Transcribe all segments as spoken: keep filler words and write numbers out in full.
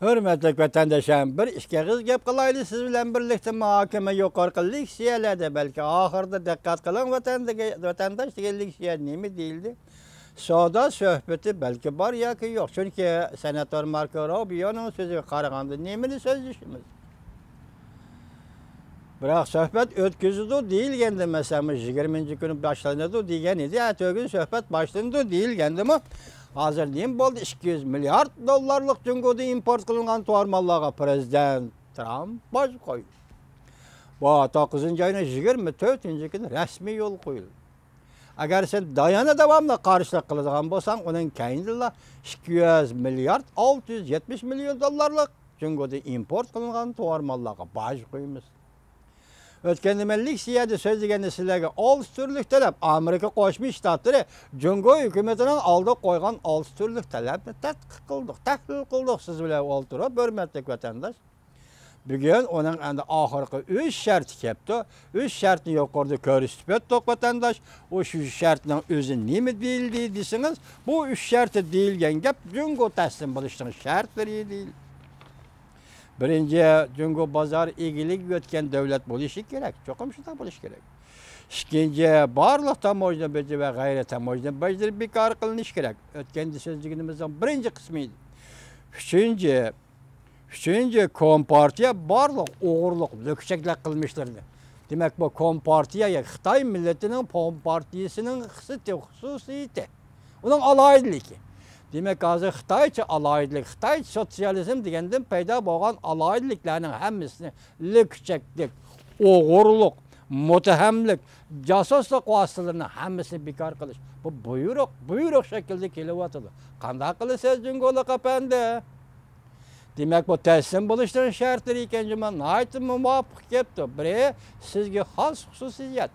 ھۆرمەتلىك ۋەتەنداشلار، بىر ئىككى ئېغىز گەپ قىلايلى سىز بىلەن بىرلىكتە مۇھاكىمە يۇقىرىقى لېكسىيەلەردە، بەلكى ئاخىرىدا دىققەت قىلىڭ ۋەتەندىكى، ۋەتەنداش دېگەن لېكسىيە نېمە دېيىلدى؟ سودا سۆھبىتى بەلكى بار ياكى يوق. چۈنكى سېناتور ماركو روبىيونىڭ سۆزىگە قارىغاندا نېمىنى سۆزلىشىمىز؟ بىراق سۆھبەت ئۆتكۈزىدۇ دېيىلگەندە، مەسىلەن، يىگىرمىنچى كۈنى باشلىنىدۇ دېگەن ئىدى. ئەتىگۈن سۆھبەت باشلىنىدۇ دېيىلگەندىمۇ، ھازىر نېمە بولدى؟ ئىككى يۈز مىليارد دوللارلىق جۇڭگودىن ئىمپورت قىلىنغان تورماللارغا پىرېزىدېنت ترامپ باج قويدى. بۇ توققۇزىنچى ئاينىڭ يىگىرمە تۆتىنچى كۈنى رەسمىي يولغا قويۇلدى. ئەگەر سەن دايانى داۋاملىق قارشىلىق قىلىدىغان بولساڭ، ئۇنىڭ كەينىدىلا ئىككى يۈز مىليارد ئالتە يۈز يەتمىش مىليون دوللارلىق جۇڭگودىن ئىمپورت قىلىنغان تورماللارغا باج قويىمىز. ئۆتكەندە مەن لېكسىيەدە سۆزلىگەندە سىلەرگە ئالتە تۈرلۈك تەلەپ، ئامېرىكا قوشما شتاتلىرى جۇڭگو ھۆكۈمىتىنىڭ ئالدىغا قويغان ئالتە تۈرلۈك تەلەپنى تەتقىق قىلدۇق، تەھلىل قىلدۇق سىز بىلەن ئولتۇرۇپ، ھۆرمەتلىك ۋەتەنداش. بۈگۈن ئۇنىڭ ئەمدى ئاخىرقى ئۈچ شەرتى كەپتۇ. ئۈچ شەرتنى يۇقىرىدا كۆرسىتىپ ئۆتتۇق، ۋەتەنداش. ئۇ شۇ شەرتنىڭ ئۆزى نېمە دېيىلدى دېسىڭىز، بۇ ئۈچ شەرتى دېيىلگەن گەپ جۇڭگو تەسلىم بولۇشنىڭ شەرتلىرى دېيىلدى. بىرىنچى، جۇڭگو بازار ئىگىلىكىگە ئۆتكەن دۆلەت بولۇشى كېرەك. چوقۇم شۇنداق بولۇشى كېرەك. ئىككىنچى، بارلىق تاموژنا بېجى ۋە غەيرىي تاموژنا بېجلىرى بىكار قىلىنىشى كېرەك. ئۆتكەندە سۆزلىگىنىمىزنىڭ بىرىنچى قىسمى ئىدى. ئۈچىنچى، ئۈچىنچى، كومپارتىيە بارلىق ئوغرىلىق، لۈكچەكلىك قىلمىشلىرىنى. دېمەك، بۇ كومپارتىيە يا خىتاي مىللىتىنىڭ كومپارتىيىسىنىڭ خىسلىتى، خۇسۇسىيىتى. ئۇنىڭ ئالاھىدىلىكى. دېمەك، ھازىر خىتايچە ئالاھىدىلىك، خىتايچە سوتسىيالىزم دېگەندىن پەيدا بولغان ئالاھىدىلىكلەرنىڭ ھەممىسىنى لۈكچەكلىك، ئوغرىلىق، مۇتتەھەملىك، جاسۇسلۇق ۋاسىتىلىرىنىڭ ھەممىسىنى بىكار قىلىش. بۇ بۇيرۇق، بۇيرۇق شەكلىدە كېلىۋاتىدۇ. قانداق قىلىسىز، جۇڭگولۇق ئەپەندى؟ دېمەك، بۇ تەسلىم بولۇشنىڭ شەرتلىرى ئىكەن جۇما، ناھايىتى مۇۋاپىق كەپتۇ. بىرى، سىزگە خاس خۇسۇسىيەت،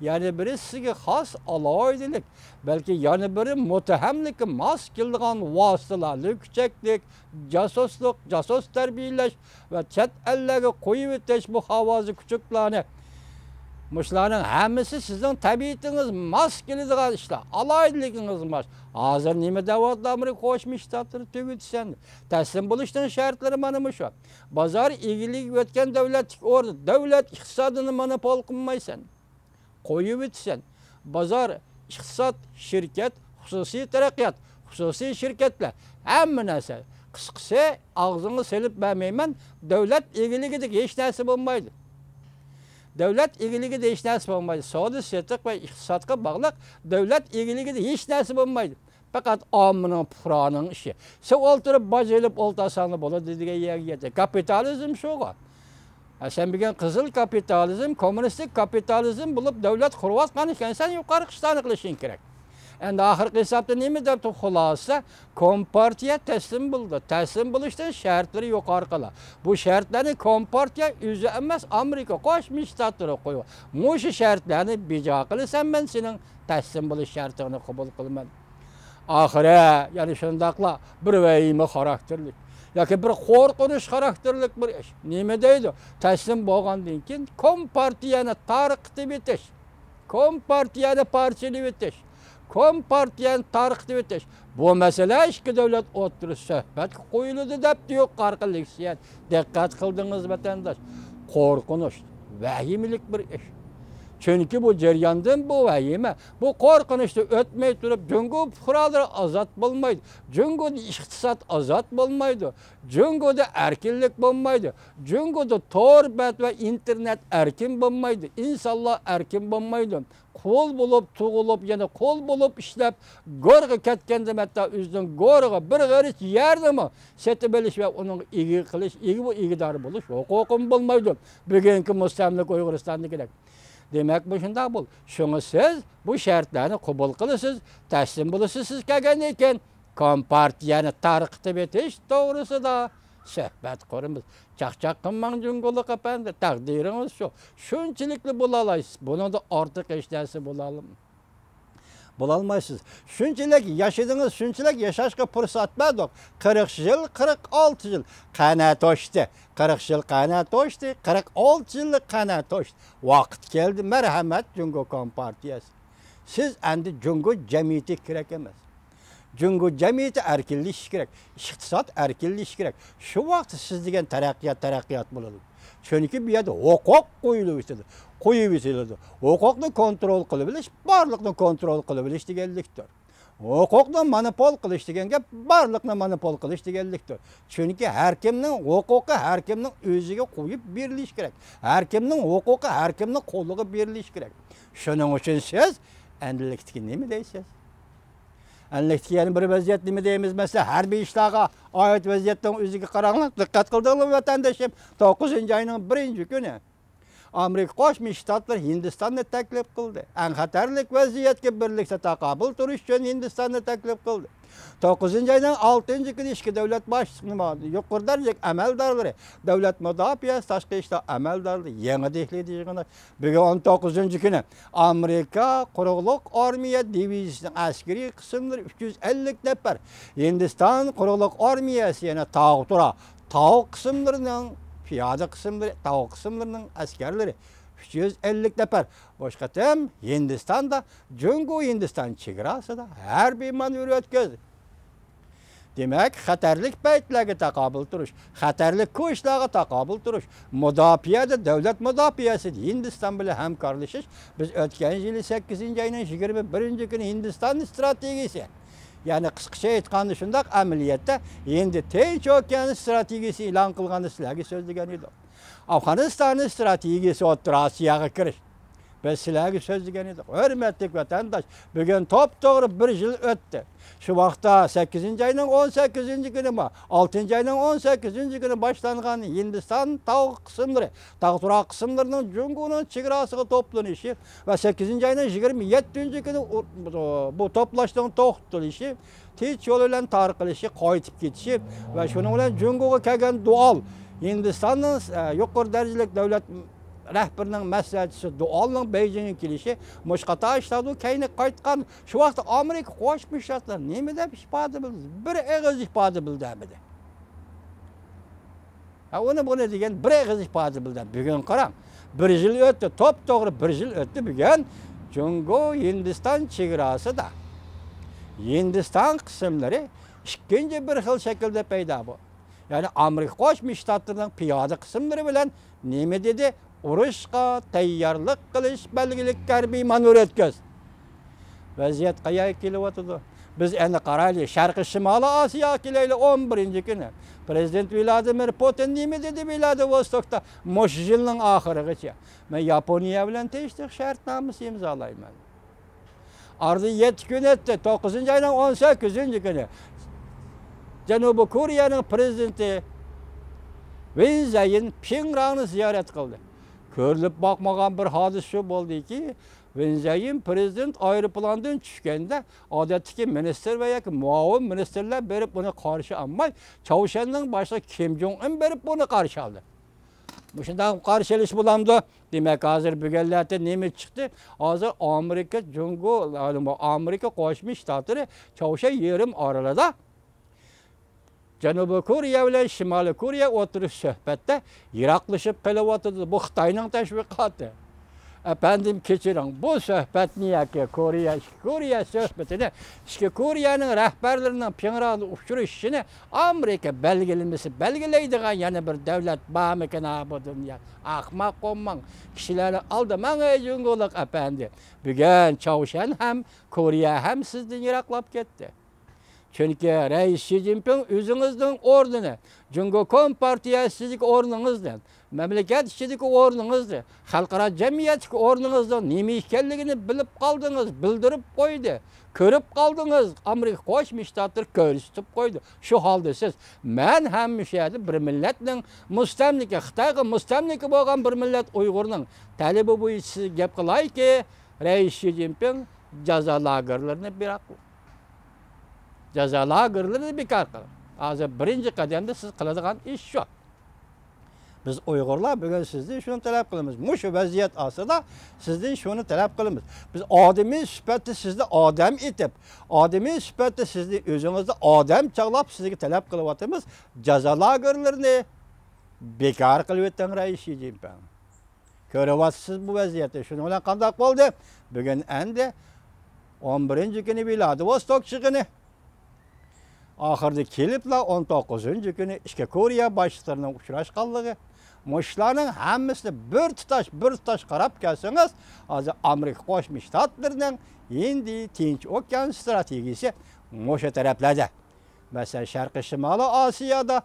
يەنە بىرى، سىزگە خاس ئالاھىدىلىك، بەلكى يەنە بىرى، مۇتتەھەملىككە ماس كېلىدىغان ۋاسىتىلەر، لۈكچەكلىك، جاسۇسلۇق، جاسۇس تەربىيەلەش ۋە چەت ئەللەرگە قويۇۋېتىش بۇ ھاۋازى كۈچۈكلەرنى. مۇشۇلارنىڭ ھەممىسى سىزنىڭ تەبىئىتىڭىز ماس كېلىدىغان ئىشلار، ئالاھىدىلىكىڭىز ماس. ھازىر نېمە دەۋاتىدۇ ئامېرىكا قوشما شتاتلىرى؟ تۈگىتىسەن. تەسلىم بولۇشنىڭ شەرتلىرى مانا مۇشۇ. بازار ئىگىلىكىگە ئۆتكەن دۆلەتلىك ئورۇن، دۆلەت ئىقتىسادىنى مونوپول قىلمايسەن. قويۇۋېتىسەن. بازار، ئىقتىساد، شىركەت، خۇسۇسىي تەرەققىيات، خۇسۇسىي شىركەتلەر، ھەممە نەرسە. قىسقىسى، ئاغزىڭغا سېلىپ بەرمەيمەن، دۆلەت ئىگىلىكىدىكى ھېچ نەرسە بولمايدۇ. دۆلەت ئىگىلىكىدە ھېچ نەرسە بولمايدۇ. سودا سېتىق ۋە ئىقتىسادقا باغلىق دۆلەت ئىگىلىكىدە ھېچ نەرسە بولمايدۇ. پەقەت ئاممىنىڭ، پۇقرانىڭ ئىشى. سەن ئولتۇرۇپ باج ئېلىپ ئولتۇرساڭلا بولىدۇ دېگەن يەرگە يەتتى. كاپىتالىزم شۇغۇ. ھە، سەن بۈگۈن قىزىل كاپىتالىزم، كوممۇنىستىك كاپىتالىزم بولۇپ دۆلەت قۇرۇۋاتقان ئىكەنسەن، يۇقىرىقى ئىشلارنى قىلىشىڭ كېرەك. ئەمدى ئاخىرقى ھېسابتا نېمە دەپتۇ؟ خۇلاسە، كومپارتىيە تەسلىم بولدى. تەسلىم بولۇشنىڭ شەرتلىرى يۇقىرىقىلا. بۇ شەرتلەرنى كومپارتىيە ئۆزى ئەمەس، ئامېرىكا قوشما شتاتلىرى قويۇپ، مۇشۇ شەرتلەرنى بىجا قىلىسەن، مەن سېنىڭ تەسلىم بولۇش شەرتىڭنى قوبۇل قىلىمەن. ئاخىرى يەنە شۇنداقلا بىر ۋەھىمە خاراكتېرلىك ياكى بىر قورقۇنچ خاراكتېرلىك بىر ئىش. نېمە دەيدۇ؟ تەسلىم بولغاندىن كېيىن كومپارتىيەنى تارقىتىۋېتىش، كومپارتىيەنى پارچىلىۋېتىش، كومپارتىيەنى تارقىتىۋېتىش. بۇ مەسىلە ئىككى دۆلەت ئوتتۇرىسىدا سۆھبەتكە قويۇلىدۇ دەپتۇ يۇقىرىقى لېكسىيە. دىققەت قىلدىڭىز، ۋەتەنداش؟ قورقۇنچ، ۋەھىمىلىك بىر ئىش. چۈنكى بۇ جەرياندىن بۇ ۋەھىمە، بۇ قورقۇنچتا ئۆتمەي تۇرۇپ، جۇڭگو پۇقرالىرى ئازاد بولمايدۇ. جۇڭگودا ئىقتىساد ئازاد بولمايدۇ. جۇڭگودا ئەركىنلىك بولمايدۇ. جۇڭگودا تور بەت ۋە ئىنتېرنېت ئەركىن بولمايدۇ. ئىنسانلار ئەركىن بولمايدۇ. قۇل بولۇپ تۇغۇلۇپ، يەنە قۇل بولۇپ ئىشلەپ، گورغا كەتكەندە ھەتتا ئۆزىنىڭ گورىغا بىر غېرىچ يەرنىمۇ سېتىۋېلىش ۋە ئۇنىڭغا ئىگە قىلىش، ئىگە، ئىگىدار بولۇش ھوقۇقىمۇ بولمايدۇ. بۈگۈنكى مۇستەملىكە ئۇيغۇرىستاندىكىدەك. دېمەك، مۇشۇنداق بول. شۇڭا سىز بۇ شەرتلەرنى قوبۇل قىلىسىز، تەسلىم بولىسىز. سىز كەلگەندىن كېيىن كومپارتىيەنى تارقىتىۋېتىش توغرىسىدا سۆھبەت قۇرىمىز. چاقچاق قىلماڭ، جۇڭگولۇق ئەپەندى، تەقدىرىڭىز شۇ. شۇنچىلىكلا بولالايسىز. بۇنىڭدىن ئارتۇق ھېچ نەرسە بولالم-، بولالمايسىز. شۇنچىلىك ياشىدىڭىز، شۇنچىلىك ياشاشقا پۇرسەت بەردۇق. قىرىق يىل، قىرىق ئالتە يىل قەنە توشتى. قىرىق يىل قەنە توشتى، قىرىق ئالتە يىللىق قەنە توشتى. ۋاقىت كەلدى، مەرھەمەت، جۇڭگو كومپارتىيەسى. سىز ئەمدى جۇڭگو جەمئىيىتىگە كېرەك ئەمەس. جۇڭگو جەمئىيىتى ئەركىنلىشىشى كېرەك، ئىقتىساد ئەركىنلىشىشى كېرەك. شۇ ۋاقىتتا سىز دېگەن تەرەققىيات، تەرەققىيات بولىدۇ. چۈنكى بۇ يەردە ھوقۇق قويۇلۇۋېتىدۇ، قويۇۋېتىلىدۇ. ھوقۇقنى كونترول قىلىۋېلىش، بارلىقنى كونترول قىلىۋېلىش دېگەنلىكتۇر. ھوقۇقنى مونوپول قىلىش دېگەن گەپ بارلىقنى مونوپول قىلىش دېگەنلىكتۇر. چۈنكى ھەر كىمنىڭ ھوقۇقى ھەر كىمنىڭ ئۆزىگە قويۇپ بېرىلىشى كېرەك. ھەر كىمنىڭ ھوقۇقى ھەر كىمنىڭ قولىغا بېرىلىشى كېرەك. شۇنىڭ ئۈچۈن سىز ئەمدىلىكتىكى نېمە دەيسىز؟ ئەمدىلىكتىكى يەنە بىر ۋەزىيەت نېمە دەيمىز؟ مەسىلەن، ھەربىي ئىشلارغا ئائىت ۋەزىيەتنىڭ ئۆزىگە قاراڭلار، دىققەت قىلدىڭلارمۇ، ۋەتەندىشىم؟ توققۇزىنچى ئاينىڭ بىرىنچى كۈنى ئامېرىكا قوشما شتاتلىرى ھىندىستاننى تەكلىپ قىلدى. ئەڭ خەتەرلىك ۋەزىيەتكە بىرلىكتە تاقابىل تۇرۇش ئۈچۈن ھىندىستاننى تەكلىپ قىلدى. توققۇزىنچى ئاينىڭ ئالتىنچى كۈنى ئىككى دۆلەت باش-، نېمە، يۇقىرى دەرىجىلىك ئەمەلدارلىرى، دۆلەت مۇداپىئەسى، تاشقى ئىشلار ئەمەلدارلىرى يېڭى دېھلىدا يىغىلدى. بۈگۈن ئون توققۇزىنچى كۈنى ئامېرىكا قۇرۇقلۇق ئارمىيە دىۋىزىيىسىنىڭ ئەسكىرىي قىسىملىرى ئۈچ يۈز ئەللىك نەپەر، ھىندىستان قۇرۇقلۇق ئارمىيەسى يەنە تاغ تۇرا، تاغ قىسىملىرىنىڭ پىيادە قىسىملىرى، تاغ قىسىملىرىنىڭ ئەسكەرلىرى ئۈچ يۈز ئەللىك نەپەر بۇ قېتىم ھىندىستاندا، جۇڭگو ھىندىستان چېگراسىدا ھەربىي مانېۋىر ئۆتكۈزدى. دېمەك، خەتەرلىك پەيتلەرگە تاقابىل تۇرۇش، خەتەرلىك كۈچلەرگە تاقابىل تۇرۇش، مۇداپىئەدە، دۆلەت مۇداپىئەسىدە ھىندىستان بىلەن ھەمكارلىشىش. بىز ئۆتكەن يىلى سەككىزىنچى ئاينىڭ يىگىرمە بىرىنچى كۈنى ھىندىستان ئىستراتېگىيىسى، يەنى قىسقىچە ئېيتقاندا شۇنداق، ئەمەلىيەتتە ھىندى تىنچ ئوكيان ئىستراتېگىيىسى ئېلان قىلغاندا سىلەرگە سۆزلىگەن ئىدۇق. ئافغانىستان ئىستراتېگىيىسى، ئوتتۇرا ئاسىياغا كىرىش. بىز سىلەرگە سۆزلىگەن ئىدۇق. ھۆرمەتلىك ۋەتەنداش، بۈگۈن توپتوغرا بىر يىل ئۆتتى. شۇ ۋاقىتتا سەككىزىنچى ئاينىڭ ئون سەككىزىنچى كۈنى، ئالتىنچى ئاينىڭ ئون سەككىزىنچى كۈنى باشلانغان ھىندىستان تاغ قىسىملىرى، تاغ تۇراق قىسىملىرىنىڭ جۇڭگونىڭ چېگراسىغا توپلىنىشى ۋە سەككىزىنچى ئاينىڭ يىگىرمە يەتتىنچى كۈنى ئۇ-، بۇ توپلاشنىڭ توختىتىلىشى، تىنچ يول بىلەن تارقىلىشى، قايتىپ كېتىشى ۋە شۇنىڭ بىلەن جۇڭگوغا كەلگەن دۇئال، ھىندىستاننىڭ، ئە، يۇقىرى دەرىجىلىك دۆلەت رەھبىرىنىڭ مەسلىھەتچىسى دۇئالنىڭ بېيجىڭغا كېلىشى، مۇشۇ قاتار ئىشلاردىن كەينىگە قايتقان، شۇ ۋاقىتتا ئامېرىكا قوشما شتاتلىرى نېمە دەپ ئىپادە بىلدى؟ بىر ئېغىز ئىپادە بىلدۈرمىدى. ھە، ئۇنى بۇنى دېگەن بىر ئېغىز ئىپادە بىلدۈرمىدى. بۈگۈن قاراڭ، بىر يىل ئۆتتى، توپتوغرا بىر يىل ئۆتتى بۈگۈن. جۇڭگو ھىندىستان چېگراسىدا، ھىندىستان قىسىملىرى ئىككىنچى بىر خىل شەكىلدە پەيدا بولدى. يەنى ئامېرىكا قوشما شتاتلىرىنىڭ پىيادە قىسىملىرى بىلەن نېمە دېدى؟ ئۇرۇشقا تەييارلىق قىلىش بەلگىلىك ھەربىي مانېۋىر ئۆتكۈز. ۋەزىيەت قەيەرگە كېلىۋاتىدۇ؟ بىز ئەنە قارايلى، شەرقىي شىمالىي ئاسىياغا كېلەيلى، ئون بىرىنچى كۈنى پرېزىدېنت ۋلادىمىر پۇتىن نېمە دېدى ۋلادىۋوستوكتا؟ مۇشۇ يىلنىڭ ئاخىرىغىچە مەن ياپونىيە بىلەن تىنچلىق شەرتنامىسى ئىمزالايمەن. ئارىدىن يەتتە كۈن ئۆتتى. توققۇزىنچى ئاينىڭ ئون سەككىزىنچى كۈنى جەنۇبىي كورېيەنىڭ پرېزىدېنتى ۋىن زەيىن پيېڭياڭنى زىيارەت قىلدى. كۆرۈلۈپ باقمىغان بىر ھادىسە شۇ بولدىكى، ۋىن زەيىن پرېزىدېنت ئايروپىلاندىن چۈشكەندە، ئادەتتىكى مىنىستىر ۋە ياكى مۇئاۋىن مىنىستىرلار بېرىپ ئۇنى قارشى ئالماي، چاۋشيەننىڭ باشلىقى كىم جوڭ ئىن بېرىپ ئۇنى قارشى ئالدى. مۇشۇنداق قارشى ئېلىش بولامدۇ؟ دېمەك، ھازىر بۈگۈنلەردە نېمە چىقتى؟ ھازىر ئامېرىكا، جۇڭگو، ئامېرىكا قوشما شتاتلىرى چاۋشيەن يېرىم ئارىلىدا جەنۇبىي كورېيە بىلەن شىمالىي كورېيە ئوتتۇرىسى سۆھبەتتە يىراقلىشىپ قېلىۋاتىدۇ. بۇ خىتاينىڭ تەشۋىقاتى. ئەپەندىم، كەچۈرۈڭ، بۇ سۆھبەتنى ياكى كورېيە، ئىككى كورېيە سۆھبىتىنى، ئىككى كورېيەنىڭ رەھبەرلىرىنىڭ پيېڭياڭدا ئۇچرىشىشىنى ئامېرىكا بەلگىلىمىسى بەلگىلەيدىغان يەنە بىر دۆلەت بارمىكىن ھا بۇ دۇنيا؟ ئەخمەق بولماڭ، كىشىلەرنى ئالدىماڭ، ئەي جۇڭگولۇق ئەپەندى. بۈگۈن چاۋشيەن ھەم، كورېيە ھەم سىزدىن يىراقلاپ كەتتى. چۈنكى رەئىس شى جىنپىڭ ئۆزىڭىزنىڭ ئورنىنى، جۇڭگو كومپارتىيە ئىچىدىكى ئورنىڭىزنى، مەملىكەت ئىچىدىكى ئورنىڭىزنى، خەلقئارا جەمئىيەتتىكى ئورنىڭىزنىڭ نېمە ئىكەنلىكىنى بىلىپ قالدىڭىز، بىلدۈرۈپ قويدى. كۆرۈپ قالدىڭىز، ئامېرىكا قوشما شتاتلىرى كۆرسىتىپ قويدى. شۇ ھالدا سىز، مەن ھەممە شۇ يەردە بىر مىللەتنىڭ، مۇستەملىكە، خىتايغا مۇستەملىكە بولغان بىر مىللەت ئۇيغۇرنىڭ تەلىپى بويىچە سىزگە گەپ قىلايكى، رەئىس شى جىنپىڭ جازا لاگېرلىرىنى بىراق جازا لاگېرلىرىنى بىكار قىلىڭ. ھازىر بىرىنچى قەدەمدە سىز قىلىدىغان ئىش شۇ. بىز ئۇيغۇرلار بۈگۈن سىزدىن شۇنى تەلەپ قىلىمىز. مۇشۇ ۋەزىيەت ئاستىدا سىزدىن شۇنى تەلەپ قىلىمىز. بىز ئادىمىي سۈپەتتە سىزنى ئادەم ئېتىپ، ئادىمىي سۈپەتتە سىزنى ئۆزىڭىزنى ئادەم چاغلاپ سىزگە تەلەپ قىلىۋاتىمىز. جازا لاگېرلىرىنى بىكار قىلىۋېتىڭ، رەئىس شى جىنپىڭ. كۆرۈۋاتىسىز بۇ ۋەزىيەتنى. شۇنىڭ بىلەن قانداق بولدى؟ بۈگۈن ئەندى ئون بىرىنچى كۈنى ۋلادىۋوستوك چىغىنى. ئاخىرىدا كېلىپلا ئون توققۇزىنچى كۈنى ئىككى كورېيە باشلىقلىرىنىڭ ئۇچراشقانلىقى، مۇشۇلارنىڭ ھەممىسىنى بىر تۇتاش، بىر تۇتاش قاراپ كەلسىڭىز، ھازىر ئامېرىكا قوشما شتاتلىرىنىڭ ھىندى تىنچ ئوكيان ستراتېگىيىسى مۇشۇ تەرەپلەردە. مەسىلەن، شەرقىي شىمالىي ئاسىيادا،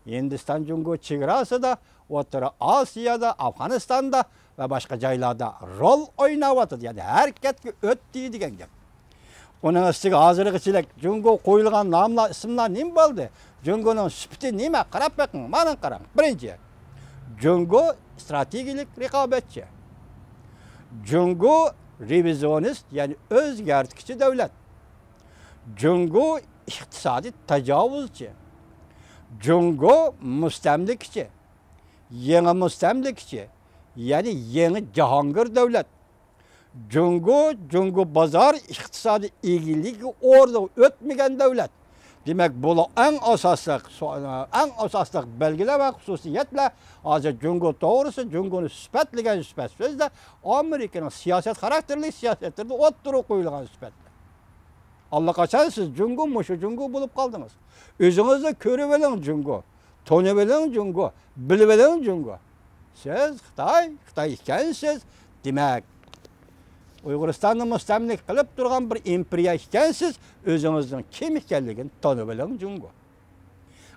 ھىندىستان جۇڭگو چېگراسىدا، ئوتتۇرا ئاسىيادا، ئافغانىستاندا ۋە باشقا جايلاردا رول ئويناۋاتىدۇ، يەنى ھەرىكەتكە ئۆتتى دېگەن گەپ. ئۇنىڭ ئۈستىگە ھازىرغىچىلىك جۇڭگو قويۇلغان ناملار، ئىسىملار نېمە بولدى؟ جۇڭگونىڭ سۈپىتى نېمە؟ قاراپ بېقىڭ، مانا قاراڭ. بىرىنچى، جۇڭگو ستراتېگىيەلىك رىقابەتچى. جۇڭگو رېۋىزىيونىست، يەنى ئۆزگەرتكۈچى دۆلەت. جۇڭگو ئىقتىسادىي تاجاۋۇزچى. جۇڭگو مۇستەملىكىچى. يېڭى مۇستەملىكىچى، يەنى يېڭى جاھانگىر دۆلەت. جۇڭگو، جۇڭگو بازار ئىقتىسادىي ئىگىلىكى ئورنىغا ئۆتمىگەن دۆلەت. دېمەك، بۇلار ئەڭ ئاساسلىق، ئەڭ ئاساسلىق بەلگىلەر ۋە خۇسۇسىيەتلەر. ھازىر جۇڭگو توغرىسى، جۇڭگونى سۈپەتلىگەن سۈپەت سۆزدە ئامېرىكىنىڭ سىياسەت خاراكتېرلىك سىياسەتلىرىدە ئوتتۇرىغا قويۇلغان سۈپەتلەر. ئاللىقاچان سىز جۇڭگو، مۇشۇ جۇڭگو بولۇپ قالدىڭىز. ئۆزىڭىزنى كۆرۈۋېلىڭ جۇڭگو، تونۇۋېلىڭ جۇڭگو، بىلىۋېلىڭ جۇڭگو. سىز خىتاي، خىتاي ئىكەنسىز. دېمەك، ئۇيغۇرىستاننى مۇستەملىكە قىلىپ تۇرغان بىر ئىمپېرىيە ئىكەنسىز، ئۆزىڭىزنىڭ كىم ئىكەنلىكىنى تونۇۋېلىڭ جۇڭگو.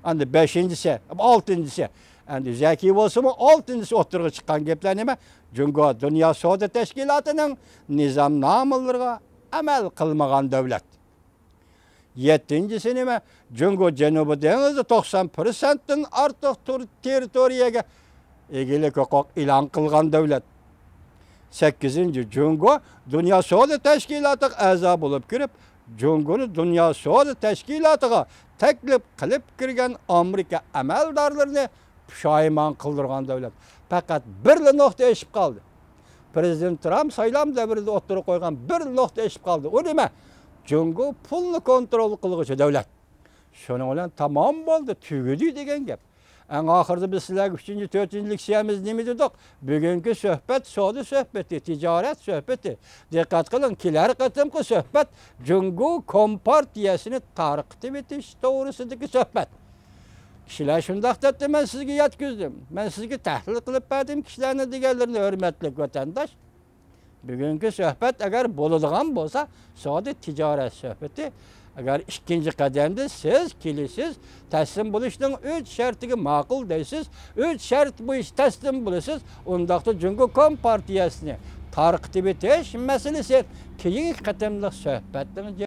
ئەمدى بەشىنچىسى، ئالتىنچىسى، ئەمدى زەكىي بولسىمۇ، ئالتىنچىسى ئوتتۇرىغا چىققان گەپلەر نېمە؟ جۇڭگو دۇنيا سودا تەشكىلاتىنىڭ نىزامنامىلىرىغا ئەمەل قىلمىغان دۆلەت. يەتتىنچىسى نېمە؟ جۇڭگو جەنۇبىي دېڭىزدا توقسان پىرسەنتتىن ئارتۇق تۇر-، تېررىتورىيەگە ئىگىلىك ھوقۇق ئېلان قىلغان دۆلەت. سەككىزىنچى، جۇڭگو دۇنيا سودا تەشكىلاتىغا ئەزا بولۇپ كىرىپ، جۇڭگونى دۇنيا سودا تەشكىلاتىغا تەكلىپ قىلىپ كىرگەن ئامېرىكا ئەمەلدارلىرىنى پۇشايمان قىلدۇرغان دۆلەت. پەقەت بىرلا نۇقتا ئېشىپ قالدى. پىرېزىدېنت ترامپ سايلام دەۋرىدە ئوتتۇرىغا قويغان بىر نۇقتا ئېشىپ قالدى. ئۇ نېمە؟ جۇڭگو پۇلنى كونترول قىلغۇچى دۆلەت. شۇنىڭ بىلەن تامام بولدى، تۈگىدى دېگەن گەپ. ئەڭ ئاخىرىدا بىز سىلەرگە ئۈچىنچى، تۆتىنچى لېكسىيەمىز نېمە دېدۇق؟ بۈگۈنكى سۆھبەت سودا سۆھبىتى، تىجارەت سۆھبىتى. دىققەت قىلىڭ، كېلەر قېتىمقى سۆھبەت جۇڭگو كومپارتىيەسىنى تارقىتىۋېتىش توغرىسىدىكى سۆھبەت. كىشىلەر شۇنداق دەپتۇ، مەن سىزگە يەتكۈزدۈم، مەن سىزگە تەھلىل قىلىپ بەردىم كىشىلەرنى دېگەنلىرىنى، ھۆرمەتلىك ۋەتەنداش. بۈگۈنكى سۆھبەت ئەگەر بولىدىغان بولسا، سودا تىجارەت سۆھبىتى. ئەگەر ئىككىنچى قەدەمدە سىز كېلىسىز، تەسلىم بولۇشنىڭ ئۈچ شەرتىگە ماقۇل دەيسىز، ئۈچ شەرت بويىچە تەسلىم بولىسىز، ئۇنداقتا جۇڭگو كومپارتىيەسىنى تارقىتىۋېتىش مەسىلىسى كېيىنكى قېتىملىق سۆھبەتنىڭ